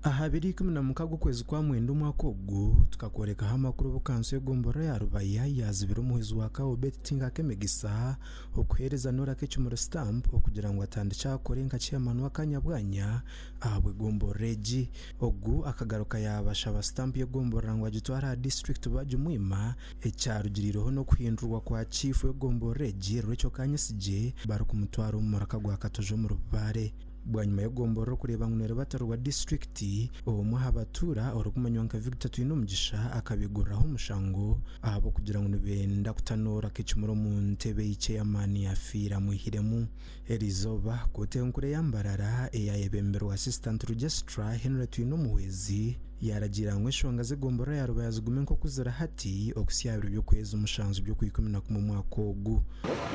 Aha biro 16 okwezi kwa Mwenda omwaka ogu, tukakworekaho amakuru obu kanso y'egomborora ya Rubaya yaazibira omuhwezi wa Kaobet Tinga Kemigisa okuheereza Norah Kekimuri stamp okugira ngu atandikye akore nka chairman w'akaanya bwanya ahabw'egomborora egi. Ogu akagaruka yaabashaba stamp y'egomborora ngu agitware aha disiturikiti baagimwima, ekyarugiriireho n'okuhindurwa kwa chief w'egomborora egi Rachel Kanyesigye barikumutwara omu muraka gwa Katojo omuri Bbaale. Bwanyima y'egomborora okureeba ngu neeribatirirwa disiturikiti, omwe aha batuura orikumanywa nka Victor Twinomugisha akabiguriraho omushango ahabw'okugira ngu nibenda kutanoora Kekimuri omu ntebe ei ceyamaani yaafiire amwihiremu. Eriizooba, kooti enkuru eya Mbarara eyaayebemberwa Assistant Registrar Henry Twinomuhwezi yaaragiira ngu enshonga z'egomborora ya Rubaya zigume nk'oku ziri hati okuhitsya aha biro by'okwezi mushanju by'Okwikumi-na-kumwe omwaka ogu.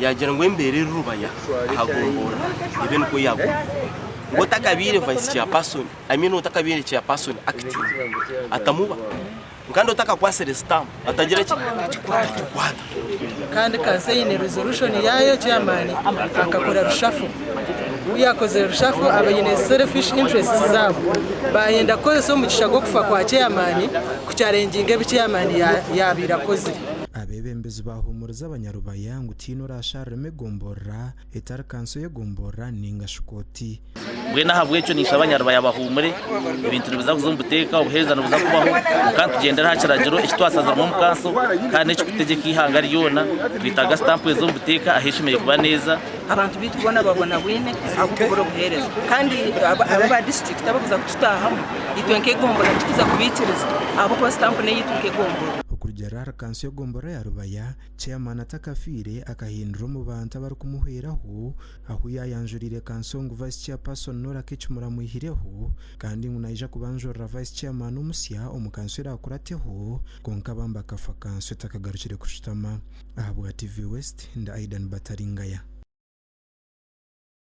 Yaagira ngu embeera eri Rubaya aha gomborora ebe nikwo yaaguma. Ngu otakabaire vice chairperson, I mean otakabaire chairperson acting atamuba. Ngu kandi otakakwatsire stamp atagira ki? Atagikwata. Kandi kanso eine resolution yaayo chairman akakora reshuffle. Ku yaakozire reshuffle abaine selfish interests zaabo baayenda kukozesa omugisha gw'okufa kwa chairman kuchallenginga ebi chairman yaabaire akozire. Abeebembezi baahuumuriza Abanyarubaya ngu tihaine oraashariremu egomborora etari kanso y'egomborora nainga shi kooti. Mbwenu ahabw'ekyo ninshaba Abanyarubaya bahuumure, ebintu nibiza kuza omu buteeka, obuheereza nibuza kubaho, kwonka nitugyendera aha kiragiro eki twasaziremu omu kanso kandi n'ekirikutegyeka eihanga ryona, twetaaga sitampu ezi omu buteeka ahu eshemereire kuba neeza. Abantu baitu boona babonabwine ahabw'okubura obuheereza kandi aba aba disiturikiti abarikuza kututaahamu itwe nk'egomborora titukuza kubaikiriza ahabw'okuba sitampu n'eyaitu nk'egomborora. Okurugiirira ahari kanso y'egomborora ya Rubaya, Chairman atakafiire akahindura omu bantu abarikumuhweraho ahu yaayanjuriire kanso ngu Vice Chairperson Norah Kekimura amwihireho kandi ngu naija kubanjurira Vice Chairman omusya omu kanso eraakurateho kwonka bambi akafa kanso etakagarukire kushutama. Ahabwa TV West, ndi Aidan Bataringaya.